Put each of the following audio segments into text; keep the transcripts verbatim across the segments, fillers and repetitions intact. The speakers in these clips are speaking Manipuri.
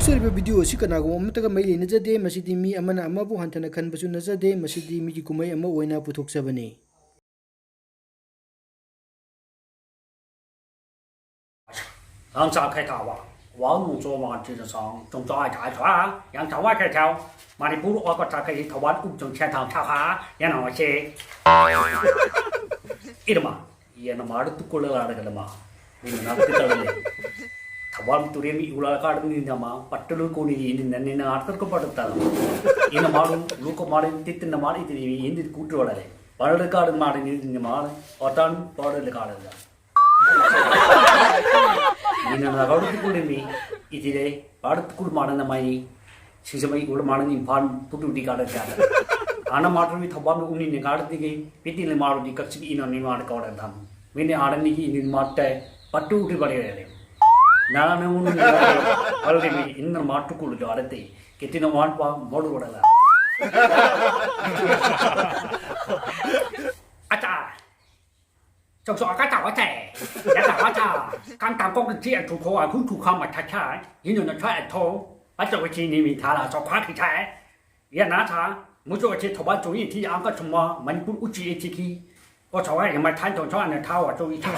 ꯍꯥꯏꯖꯔꯤꯕ video ꯑꯁꯤ ꯀꯅꯥꯒꯨꯝꯕ ꯑꯃꯠꯇꯒ ꯃꯔꯤ ꯂꯩꯅꯖꯗꯦ꯫ ꯃꯁꯤꯗꯤ ꯃꯤ ꯑꯃꯅ ꯑꯃꯕꯨ ꯍꯟꯊꯅ ꯈꯟꯕꯁꯨ ꯅꯠꯆꯗꯦ꯫ ꯃꯁꯤꯗꯤ ꯃꯤꯒꯤ ꯀꯨꯝꯍꯩ ꯑꯃ ꯑꯣꯏꯅ ꯄꯨꯊꯣꯛꯆꯕꯅꯤ꯫ หลังจากไข่ขาวอะ ว้าวหมูโจมอนที่จะสอง จงจ้อยขายขวา ยังถวายไข่แถว มาในผู้รู้ว่าก็จะเคยถวายอุ้มจงแช่ทางชาหา ยังหนอเช อินมา ꯌꯦꯟꯅ ꯃꯥꯔꯗ ꯇꯨꯀꯨꯜꯂ ꯂꯥꯔꯒ ꯂꯃ꯫ ꯃꯤꯅ ꯅꯥꯄꯤ ꯇꯧꯔꯦ꯫ ꯊꯧꯕꯥꯜ ꯇꯨꯔꯦꯟꯒꯤ ꯏꯎꯂꯥ ꯀꯥꯔꯗ ꯅꯤꯅ ꯃꯥ ꯄꯠꯇꯂꯨ ꯀꯣꯅꯤ ꯏꯅꯤ ꯅꯟꯅꯤ ꯅꯥꯔꯇꯔ ꯀꯣ ꯄꯠꯇ ꯇꯥꯂ꯫ ꯏꯅ ꯃꯥꯔꯨ ꯂꯨꯀꯣ ꯃꯥꯔꯤ ꯇꯤꯠꯇꯅ ꯃꯥꯔꯤ ꯏꯗꯤ ꯏꯟꯗꯤ ꯀꯨꯠꯇꯣꯂꯔꯦ꯫ ꯄꯔꯗ ꯀꯥꯔꯗ ꯃꯥꯔꯤ ꯅꯤꯅ ꯃꯥꯔ ꯑꯣꯇꯥꯟ ꯄꯔꯗ ꯀꯥꯔꯗ꯫ ꯃꯤꯅ ꯅꯥꯒꯥꯔꯨ ꯇꯨꯀꯨꯜꯂꯦ ꯃꯤ ꯏꯗꯤꯔꯦ ꯄꯔꯗ ꯇꯨꯀꯨꯜ ꯃꯥꯔꯅ ꯃꯥꯏ ꯁꯤꯡꯖꯃꯩ ꯎꯔ ꯃꯥꯅ ꯏꯝꯐꯥꯜ ꯄꯨꯇꯨꯗꯤ ꯀꯥꯗ ꯆꯥꯗ꯫ ꯑꯅ ꯃꯥꯇ꯭ꯔꯃꯤ ꯊꯧꯕꯥꯜ ꯎꯅꯤ ꯅꯤꯡꯒꯥꯔꯗꯤꯒꯤ ꯄꯤꯇꯤ ꯂꯩꯃꯥꯔꯨꯗꯤ ꯀꯛꯆꯤꯡ ꯏꯅ ꯅꯤꯃꯥꯔ ꯀꯧꯔꯦ ꯊꯝ꯫ ꯃꯤꯅꯤ ꯑꯥꯔꯅꯤꯒꯤ ꯏꯅꯤ ꯃꯥꯇꯦ ꯄꯠꯇꯨꯗꯤ ꯕꯂꯦꯔꯦ꯫ ꯅꯥꯅ ꯎꯅꯤ ꯅꯤꯡꯒꯥꯔꯗꯤ ꯕꯂꯦꯃꯤ ꯏꯟꯅ ꯃꯥꯇꯨ ꯀꯨꯂꯨ ꯖꯥꯔꯗꯤ ꯀꯤꯇꯤꯅ ꯋꯥꯟ ꯄꯥ ꯃꯣꯔꯨ ꯋꯥꯗ꯫ ꯑꯆꯥ꯫ ꯆꯧꯁꯣ ꯑꯀꯥ ꯇꯥꯋꯥ ꯆꯥꯏ꯫ ꯌꯥ ꯇꯥꯋꯥ ꯆꯥ꯫ ꯀꯥꯡ ꯇꯥꯡ ꯀꯣꯛ ꯆꯤ ꯑꯊꯨ ꯈꯣ ꯑꯊꯨ ꯊꯨ ꯈꯥ ꯃꯊꯥ ꯆꯥ꯫ ꯌꯤꯅꯣ ꯅ ꯊꯥ ꯑꯊꯣ꯫ ꯑꯆꯧ ꯆꯤ ꯅꯤ ꯃꯤ ꯊꯥ ꯂꯥ ꯆꯧ ꯈꯥ ꯊꯤ ꯆꯥꯏ꯫ ꯌꯥ ꯅꯥ ꯊꯥ꯫ ꯃꯨꯆꯣ ꯆꯤ ꯊꯧꯕꯥꯜ ꯆꯣ ꯌꯤ ꯊꯤ ꯑꯪꯀ ꯊꯨꯝꯃ ꯃꯅꯤꯄꯨꯔ ꯎꯆꯤ ꯏ ꯆꯤ ꯈꯤ꯫ ꯀꯣ ꯆꯧ ꯍꯥꯏ ꯃꯥꯏ ꯊꯥꯟ ꯆꯧ ꯆꯧ ꯑꯅ ꯊꯥ ꯋꯥ ꯆꯧ ꯏ ꯊꯥ꯫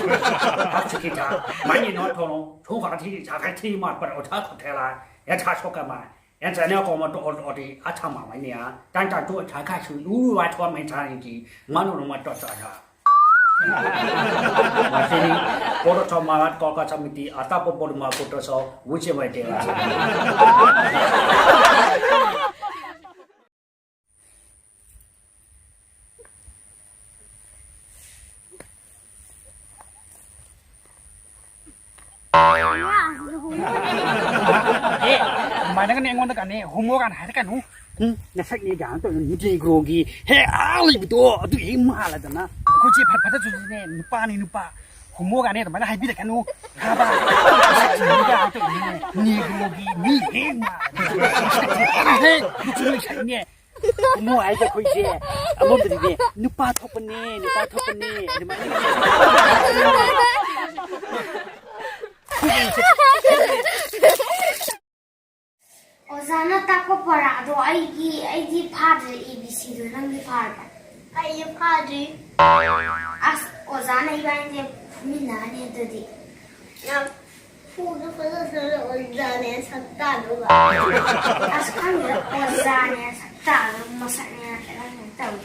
ꯊꯥ ꯆꯤ ꯈꯤ ꯊꯥ꯫ ꯃꯥꯏ ꯅꯤ ꯅꯣ ꯊꯣ ꯅꯣ꯫ ꯊꯣ ꯈꯥ ꯊꯤ ꯆꯥ ꯈꯥ ꯊꯤ ꯃꯥ ꯄꯔ ꯑꯣ ꯊꯥ ꯈꯣ ꯊꯦ ꯂꯥ꯫ ꯌꯥ ꯊꯥ ꯁꯣ ꯀ ꯃꯥ꯫ ꯌꯥ ꯆꯥ ꯅ ꯀꯣ ꯃ ꯇꯣ ꯑꯣ ꯑꯣ ꯇꯤ ꯑ ꯊꯥ ꯃꯥ ꯃꯥꯏ ꯅꯤ ꯌꯥ꯫ ꯇꯥꯟ ꯇꯥ ꯇꯨ ꯊꯥ ꯈꯥ ꯁꯨ ꯎ ꯋꯥ ꯊꯣ ꯃꯥꯏ ꯊꯥ ꯅꯤ ꯀꯤ꯫ ꯃꯥ ꯅꯣ ꯅꯣ ꯃ ꯇꯣ ꯆꯥ ꯊꯥ꯫ ꯃꯁꯤꯅꯤ ꯄꯣꯔꯣꯊꯣ ꯃꯥꯔꯥꯠ ꯀꯣꯜꯀꯥ ꯁꯃꯤꯇꯤ ꯑꯇꯥꯄ ꯄꯣꯔꯃꯥ ꯄꯨꯇ꯭ꯔꯁꯣ ꯋꯤꯆꯦ ꯃꯥꯏꯇꯦꯔꯥ꯫ ꯑꯦ, ꯑꯗꯨꯃꯥꯏꯅꯒꯅꯦ ꯑꯩꯉꯣꯟꯗꯒꯅꯦ ꯍꯣꯃꯣ ꯀꯥꯏꯅ ꯍꯥꯏꯔꯛꯀꯅꯨ꯫ ꯎꯝ, ꯅꯁꯛꯅꯦ ꯀꯥꯏꯅ ꯇꯧꯔꯤ ꯅꯦꯒ꯭ꯔꯣꯒꯤ ꯍꯦ ꯑꯥ ꯂꯩꯕꯗꯣ ꯑꯗꯨ ꯍꯦꯛ ꯃꯥꯜꯂꯗꯅ꯫ ꯑꯩꯈꯣꯏ ꯆꯦ ꯐꯠ ꯐꯠꯇ ꯆꯨꯁꯤꯅꯦ ꯅꯨꯄꯥꯅꯤ ꯅꯨꯄꯥ꯫ ꯍꯣꯃꯣ ꯀꯥꯏꯅ ꯑꯗꯨꯃꯥꯏꯅ ꯍꯥꯏꯕꯤꯔꯛꯀꯅꯨ꯫ ꯈꯪꯉꯕ? ꯅꯁꯛꯅꯦ ꯀꯥꯏꯅ ꯇꯧꯔꯤ ꯅꯦꯒ꯭ꯔꯣꯒꯤ ꯃꯤ ꯍꯦꯛ ꯃꯥꯜꯂꯗꯅ꯫ ꯍꯦ, ꯅꯨꯄꯤ ꯅꯁꯛꯅꯦ꯫ ꯍꯣꯃꯣ ꯍꯥꯏꯁꯦ ꯑꯩꯈꯣꯏꯁꯦ ꯑꯃꯔꯣꯝꯗꯗꯤꯅꯦ ꯅꯨꯄꯥ ꯊꯣꯛꯄꯅꯦ, ꯅꯨꯄꯥ ꯊꯣꯛꯄꯅꯦ ꯑꯗꯨꯃꯥꯏꯅ꯫ ꯄꯔꯥꯗꯣ ꯑꯩꯒꯤ, ꯑꯩꯗꯤ ꯐꯥꯗ꯭ꯔꯦ, A B C ꯗꯣ꯫ ꯅꯪꯗꯤ ꯐꯥꯔꯕ? ꯑꯩꯁꯨ ꯐꯥꯗ꯭ꯔꯤ꯫ ꯑꯁ, ꯑꯣꯖꯥꯅ ꯏꯕꯥꯅꯤꯁꯦ ꯐꯨꯃꯤꯟꯅꯔꯅꯤ ꯑꯗꯨꯗꯤ꯫ ꯅꯪ ꯐꯨꯗꯣ ꯐꯖꯅ ꯑꯣꯖꯥꯅꯦ ꯁꯛꯇꯥꯗꯨꯒ꯫ ꯑꯁ, ꯈꯪꯗꯦꯗ, ꯑꯣꯖꯥꯅꯦ ꯁꯛꯇꯥꯗꯨꯒ ꯃꯁꯛꯅꯦ ꯀꯩꯅꯣꯝ ꯇꯧꯏ꯫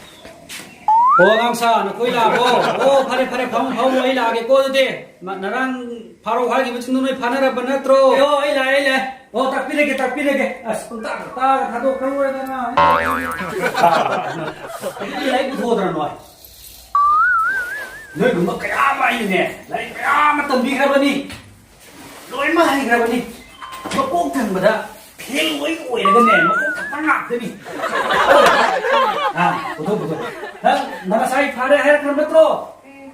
ꯑꯣ, ꯑꯉꯥꯡꯁꯥ, ꯅꯈꯣꯏ ꯂꯥꯛꯑꯕꯣ? ꯑꯣ, ꯐꯔꯦ, ꯐꯔꯦ, ꯐꯝꯃꯨ, ꯐꯝꯃꯨ, ꯑꯩ ꯂꯥꯛꯑꯒꯦꯀꯣ ꯑꯗꯨꯗꯤ꯫ ꯃ-, ꯉꯔꯥꯡ ꯐꯥꯔꯧ ꯍꯥꯏꯈꯤꯕꯁꯤꯡꯗꯣ ꯅꯣꯏ ꯐꯥꯅꯔꯕ ꯅꯠꯇ꯭ꯔꯣ? ꯑꯣ, ꯑꯩ ꯂꯥꯛꯑꯦ, ꯑꯩ ꯂꯥꯛꯑꯦ꯫ ꯑꯣ, ꯇꯥꯛꯄꯤꯔꯒꯦ, ꯇꯥꯛꯄꯤꯔꯒꯦ꯫ ꯑꯁ, ꯄꯨꯡꯇꯥꯛꯇ ꯇꯥꯛꯑꯒ ꯊꯥꯗꯣꯛꯈ꯭ꯔ ꯂꯣꯏꯔꯦꯗꯅ꯫ ꯑꯗꯨꯗꯤ ꯂꯥꯏꯔꯤꯛ ꯄꯨꯊꯣꯛꯑꯣꯗꯅ ꯅꯣꯏ꯫ ꯅꯣꯏꯒꯨꯝꯕ ꯀꯌꯥ ꯑꯃ ꯑꯩꯅꯅꯦ, ꯂꯥꯏꯔꯤꯛ ꯃꯌꯥꯝ ꯑꯃ ꯇꯝꯕꯤꯈ꯭ꯔꯕꯅꯤ꯫ ꯂꯣꯏꯅꯃꯛ ꯍꯩꯈ꯭ꯔꯕꯅꯤ꯫ ꯃꯀꯣꯛ ꯊꯪꯕꯗ ꯐꯦꯜ ꯂꯣꯏ ꯑꯣꯏꯔꯒꯅꯦ, ꯃꯀꯣꯛ ꯊꯪꯕ ꯉꯥꯛꯇꯅꯤ꯫ ꯑꯥ, ꯄꯨꯊꯣꯛ, ꯄꯨꯊꯣꯛ꯫ ꯅꯪ, ꯅꯪ ꯉꯁꯥꯏ ꯐꯥꯔꯦ ꯍꯥꯏꯔꯛꯈ꯭ꯔꯕ ꯅꯠꯇ꯭ꯔꯣ?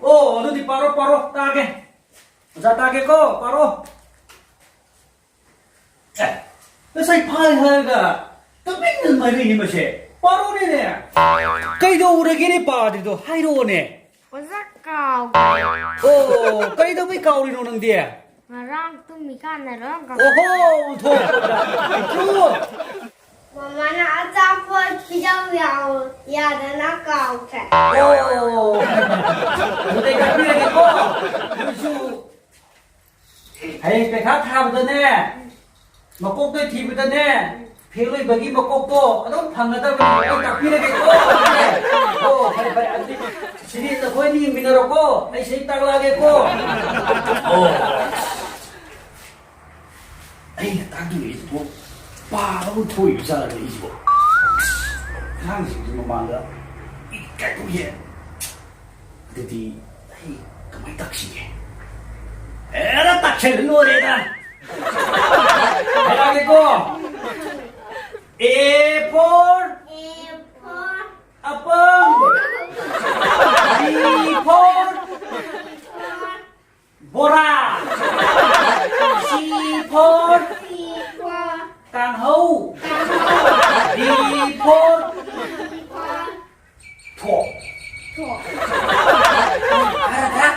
ꯑꯣ, ꯑꯗꯨꯗꯤ ꯄꯥꯔꯣ, ꯄꯥꯔꯣ, ꯇꯥꯒꯦ꯫ ꯑꯣꯖꯥ ꯇꯥꯒꯦꯀꯣ, ꯄꯥꯔꯣ꯫ ꯑꯦ, ꯉꯁꯥꯏ ꯐꯥꯔꯦ ꯍꯥꯏꯔꯒ ꯇꯨꯃꯤꯟꯅ ꯂꯩꯔꯤꯅꯤ ꯃꯁꯦ꯫ ꯄꯥꯔꯣꯅꯦꯅꯦ꯫ ꯀꯩꯗꯧꯔꯒꯦꯅꯦ ꯄꯥꯗ꯭ꯔꯤꯗꯣ? ꯍꯥꯏꯔꯛꯑꯣꯅꯦ꯫ ꯑꯣꯖꯥ, ꯀꯥꯎꯈ꯭ꯔꯦ꯫ ꯑꯣ, ꯀꯩꯗꯧꯕꯩ ꯀꯥꯎꯔꯤꯅꯣ ꯅꯪꯗꯤ? ꯉꯔꯥꯡ ꯇꯨꯝꯃꯤꯀꯥꯟꯗ ꯂꯣꯏ ꯀꯥꯎ- ꯑꯣꯍꯣ, ꯑꯣꯟꯊꯣꯛꯄꯗ꯫ ꯃꯃꯥꯅ ꯑꯆꯥꯄꯣꯠ ꯄꯤꯖꯧ ꯌꯥꯎ-, ꯌꯥꯗꯅ ꯀꯥꯎꯈ꯭ꯔꯦ꯫ ꯑꯣ, ꯑꯗꯨꯗꯤ ꯇꯥꯛꯄꯤꯔꯒꯦꯀꯣ꯫ ꯅꯣꯏꯁꯨ ꯍꯌꯦꯡ ꯄꯩꯈꯥ ꯊꯥꯕꯗꯅꯦ, ꯃꯀꯣꯛꯇ ꯊꯤꯕꯗꯅꯦ, ꯐꯦꯜ ꯑꯣꯏꯕꯒꯤ ꯃꯀꯣꯛꯇꯣ ꯑꯗꯨꯝ ꯐꯪꯒꯗꯕꯅꯤ꯫ ꯑꯩ ꯇꯥꯛꯄꯤꯔꯒꯦꯀꯣ꯫ ꯑꯣ, ꯐꯔꯦ, ꯐꯔꯦ꯫ ꯑꯗꯨꯗꯤ ꯁꯤꯗꯤ ꯅꯈꯣꯏ ꯑꯅꯤ ꯌꯦꯡꯃꯤꯟꯅꯔꯣꯀꯣ꯫ ꯑꯩ ꯁꯤ ꯇꯥꯛꯂꯛꯑꯒꯦꯀꯣ꯫ ꯑꯣ꯫ ꯑꯩꯅ ꯇꯥꯛꯇꯣꯏꯁꯤꯕꯨ ꯄꯥꯕꯕꯨ ꯊꯣꯛꯏꯕ ꯖꯥꯠꯂ ꯑꯩꯁꯤꯕꯣ? ꯑꯉꯥꯡꯁꯤꯡꯁꯤ ꯃꯃꯥꯡꯗ ꯏꯀꯥꯏꯕ ꯌꯦ꯫ ꯑꯗꯨꯗꯤ ꯑꯩ ꯀꯃꯥꯏꯅ ꯇꯥꯛꯁꯤꯒꯦ? ꯑꯦꯔꯥ, ꯇꯥꯛꯁꯜꯂ ꯂꯣꯏꯔꯦꯗ꯫ ꯍꯥꯏꯔꯛꯑꯒꯦꯀꯣ꯫ A for apple. B for ꯕꯣꯔꯥ꯫ C for ꯀꯥꯡꯍꯧ꯫ D for ꯊꯣꯛ꯫ ꯐꯥꯔꯗ꯭ꯔꯥ?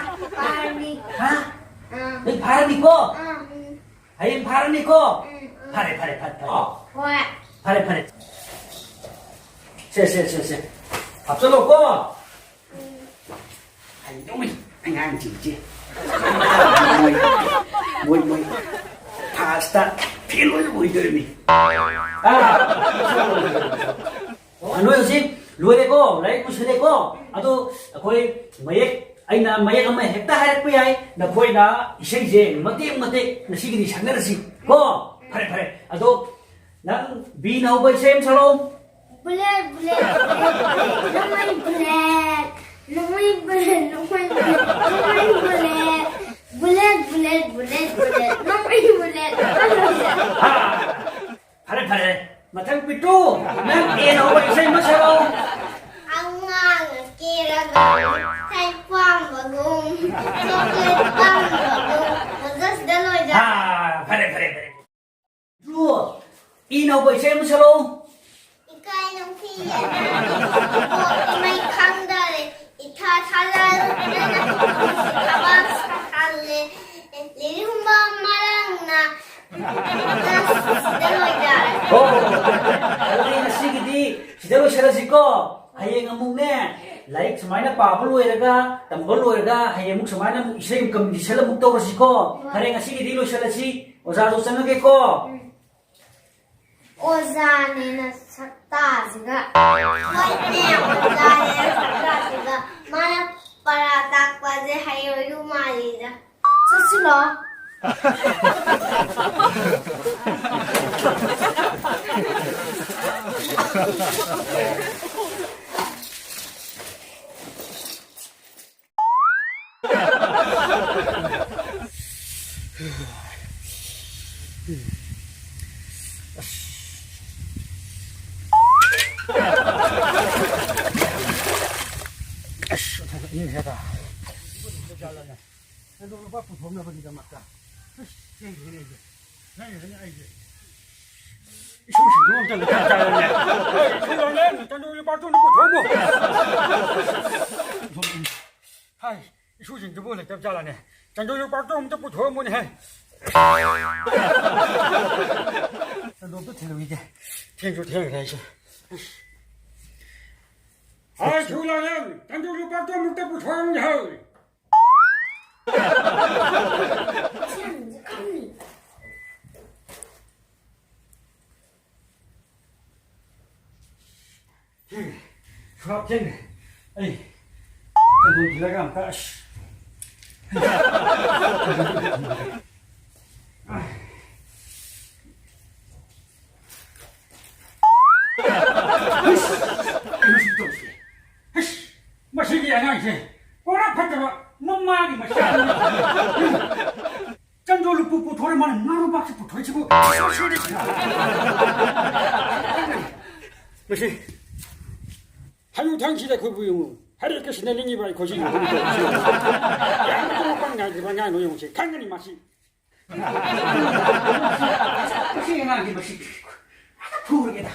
ꯍꯥ? ꯅꯣꯏ ꯐꯥꯔꯅꯤꯀꯣ? ꯍꯌꯦꯡ ꯐꯥꯔꯅꯤꯀꯣ? ꯐꯔꯦ, ꯐꯔꯦ, ꯐꯔꯦ, ꯐꯔꯦ꯫ ꯐꯔꯦ, ꯐꯔꯦ꯫ ꯁꯦ, ꯁꯦ, ꯁꯦ, ꯁꯦ꯫ ꯍꯥꯞꯆꯜꯂꯣꯀꯣ꯫ ꯍꯩꯗꯧꯅꯤ ꯑꯉꯥꯡꯁꯤꯡꯁꯦ꯫ ꯃꯣꯏ, ꯃꯣꯏ, ꯃꯣꯏ ꯐꯥꯁꯇ ꯐꯦꯜ ꯑꯣꯏ ꯑꯣꯏꯗꯣꯔꯤꯃꯤ꯫ ꯑꯥ, ꯑꯣ, ꯅꯣꯏ ꯍꯧꯖꯤꯛ ꯂꯣꯏꯔꯦꯀꯣ, ꯂꯥꯏꯔꯤꯛ ꯂꯣꯏꯁꯤꯜꯂꯦꯀꯣ꯫ ꯑꯗꯣ ꯑꯩꯈꯣꯏ ꯃꯌꯦꯛ, ꯑꯩꯅ ꯃꯌꯦꯛ ꯑꯃ ꯍꯦꯛꯇ ꯍꯥꯏꯔꯛꯄ ꯌꯥꯏ, ꯅꯈꯣꯏꯅ ꯏꯁꯩꯁꯦ ꯃꯇꯦꯛ ꯃꯇꯦꯛ ꯉꯁꯤꯒꯤꯗꯤ ꯁꯛꯅꯔꯁꯤ ꯀꯣ꯫ ꯐꯔꯦ, ꯐꯔꯦ꯫ ꯑꯗꯣ ꯅꯪ ꯕꯤꯅ ꯍꯧꯕ ꯏꯁꯩ ꯑꯃ ꯁꯛꯂꯛꯑꯣ꯫ ꯕꯨꯂꯦꯠ, ꯕꯨꯂꯦꯠ, ꯕꯨꯂꯦꯠ, ꯕꯨꯂꯦꯠ, ꯅꯣꯡꯃꯩ ꯕꯨꯂꯦꯠ, ꯅꯣꯡꯃꯩ ꯕꯨꯂꯦꯠ, ꯅꯣꯡꯃꯩ ꯕꯨꯂꯦꯠ, ꯅꯣꯡꯃꯩ ꯕꯨꯂꯦꯠ, ꯕꯨꯂꯦꯠ, ꯕꯨꯂꯦꯠ, ꯕꯨꯂꯦꯠ, ꯅꯣꯡꯃꯩ ꯕꯨꯂꯦꯠ, ꯅꯣꯡꯃꯩ ꯕꯨꯂꯦꯠ꯫ ꯍꯥ! ꯐꯔꯦ, ꯐꯔꯦ꯫ ꯃꯊꯪ ꯄꯤꯇ꯭ꯔꯨ, ꯅꯪ ꯑꯦꯅ ꯍꯧꯕ ꯏꯁꯩ ꯑꯃ ꯁꯛꯂꯛꯑꯣ꯫ ꯑꯉꯥꯡꯅ ꯀꯦꯔꯒ ꯍꯩ ꯄꯥꯝꯕꯒꯨꯝ, ꯆꯣꯀ꯭ꯂꯦꯠ ꯄꯥꯝꯕꯒꯨꯝ, ꯃꯖꯥꯁꯤꯗ ꯂꯣꯏꯖꯔꯦ꯫ ꯍꯥ! ꯐꯔꯦ, ꯐꯔꯦ, ꯐꯔꯦ꯫ ꯇꯨ, ꯏꯅ ꯍꯧꯕ ꯏꯁꯩ ꯑꯃ ꯁꯛꯂꯛꯑꯣ꯫ ꯏꯀꯥꯏ ꯅꯨꯡꯁꯤꯌꯦ ꯅꯪꯒꯤ ꯏꯃꯩ ꯈꯪꯗꯔꯦ꯫ ꯏꯊꯥ ꯊꯥꯖꯔꯨꯗꯅ ꯊꯕꯛ ꯁꯥꯍꯜꯂꯦ꯫ ꯂꯤꯂꯤ ꯍꯨꯝꯕ ꯃꯔꯪꯅ ꯁꯤꯗ ꯂꯣꯏꯖꯔꯦ꯫ ꯍꯣ, ꯑꯗꯨꯗꯤ ꯉꯁꯤꯒꯤꯗꯤ ꯁꯤꯗ ꯂꯣꯏꯁꯤꯜꯂꯁꯤꯀꯣ꯫ ꯍꯌꯦꯡ ꯑꯃꯨꯛꯅꯦ, ꯂꯥꯏꯔꯤꯛ ꯁꯨꯃꯥꯏꯅ ꯄꯥꯕ ꯂꯣꯏꯔꯒ, ꯇꯝꯕ ꯂꯣꯏꯔꯒ, ꯍꯌꯦꯡ ꯑꯃꯨꯛ ꯁꯨꯃꯥꯏꯅ ꯑꯃꯨꯛ ꯏꯁꯩ competition ꯑꯃꯨꯛ ꯇꯧꯔꯁꯤꯀꯣ꯫ ꯐꯔꯦ, ꯉꯁꯤꯒꯤꯗꯤ ꯂꯣꯏꯁꯤꯜꯂꯁꯤ꯫ ꯑꯣꯖꯥꯗꯣ ꯆꯪꯉꯒꯦꯀꯣ꯫ ꯑꯣꯖꯥꯅꯦꯅ ꯁꯛꯇꯥꯁꯤꯒ꯫ ꯍꯣꯏꯅꯦ, ꯑꯣꯖꯥꯅꯦꯅ ꯁꯛꯇꯥꯁꯤꯒ꯫ ꯃꯥꯅ ꯄꯔꯥ ꯇꯥꯛꯄꯁꯦ ꯍꯩꯔꯣꯏꯗꯧ ꯃꯥꯜꯂꯤꯗ꯫ ꯆꯠꯁꯤꯂꯣ꯫ ꯑꯁ, ꯑꯣꯟꯊꯣꯛꯅ ꯏꯪꯈ꯭ꯔꯦꯗ꯫ ꯅꯪꯗꯣ ꯂꯨꯄꯥ ꯄꯨꯊꯣꯛꯅꯕꯒꯤꯗꯃꯛꯇ꯫ ꯑꯁ, ꯊꯦꯡꯈ꯭ꯔꯦꯅꯦ ꯑꯩꯁꯦ꯫ ꯅꯪ, ꯅꯪ, ꯑꯩꯁꯦ꯫ ꯏꯁꯨꯁꯤꯡꯗꯣ ꯑꯝꯇ ꯂꯩꯇꯕ ꯖꯥꯠꯂꯅꯦ? ꯍꯣꯏ, ꯏꯁꯨ ꯂꯧꯅꯦ, ꯆꯥꯟꯗꯣꯜ ꯂꯨꯄꯥ ꯆꯍꯨꯝꯗꯣ ꯄꯨꯊꯣꯛꯑꯝꯃꯣ꯫ ꯍꯥꯏ, ꯏꯁꯨꯁꯤꯡꯗꯨꯕꯨ ꯂꯩꯇꯕ ꯖꯥꯠꯂꯅꯦ? ꯆꯥꯟꯗꯣꯜ ꯂꯨꯄꯥ ꯆꯍꯨꯝ ꯑꯝꯇ ꯄꯨꯊꯣꯛꯑꯝꯃꯣꯅꯦ, ꯍꯥꯏ꯫ ꯂꯣꯛꯇ ꯊꯤꯜꯂꯨꯈꯤꯒꯦ꯫ ꯊꯦꯡꯁꯨ ꯊꯦꯡꯈ꯭ꯔꯦ ꯑꯩꯁꯨ꯫ ꯍꯥꯏ, ꯁꯨ ꯂꯥꯡꯖꯪ, ꯇꯟꯗꯨ ꯂꯨꯄꯥ ꯀꯨꯟꯃꯨꯛꯇ ꯄꯨꯊꯣꯛꯑꯝꯒꯦ ꯍꯥꯏ꯫ ꯁꯨꯔꯞ ꯊꯦꯡꯅ ꯑꯩ ꯀꯩꯅꯣ ꯊꯤꯜꯂꯒ ꯑꯝꯇ ꯑꯁ꯫ ꯀꯩꯅꯣ ꯁꯤ ꯇꯧꯔꯤꯁꯦ? ꯑꯁ! ꯃꯁꯤꯒꯤ ꯑꯉꯥꯡꯁꯦ ꯄꯨꯔꯥ ꯐꯠꯇꯕ ꯃꯃꯥꯒꯤ ꯃꯆꯥꯅꯤ꯫ ꯆꯟꯗꯣ ꯂꯨꯄꯨ ꯄꯨꯊꯣꯔꯦ, ꯃꯥꯅ ꯉꯥꯔꯨꯕꯥꯛꯁꯦ ꯄꯨꯊꯣꯔꯛꯏꯁꯤꯕꯨ꯫ ꯃꯁꯤ ꯍꯅꯨꯊꯪꯁꯤꯗ ꯑꯩꯈꯣꯏꯕꯨ ꯌꯦꯡꯉꯨ꯫ ꯍꯔꯦ ꯀ꯭ꯔꯤꯁꯅ ꯅꯤꯡꯉꯤꯕ ꯑꯩꯈꯣꯏꯁꯤ ꯌꯦꯡꯉꯨ꯫ ꯌꯥꯝꯅ ꯄꯪ ꯉꯥꯏꯈꯤꯕ ꯑꯉꯥꯡꯅꯣ ꯌꯦꯡꯉꯨꯁꯦ꯫ ꯈꯪꯒꯅꯤ ꯃꯁꯤ꯫ ꯃꯁꯤ ꯑꯉꯥꯡꯁꯤ ꯃꯁꯤ ꯐꯨꯔꯒꯦꯗ꯫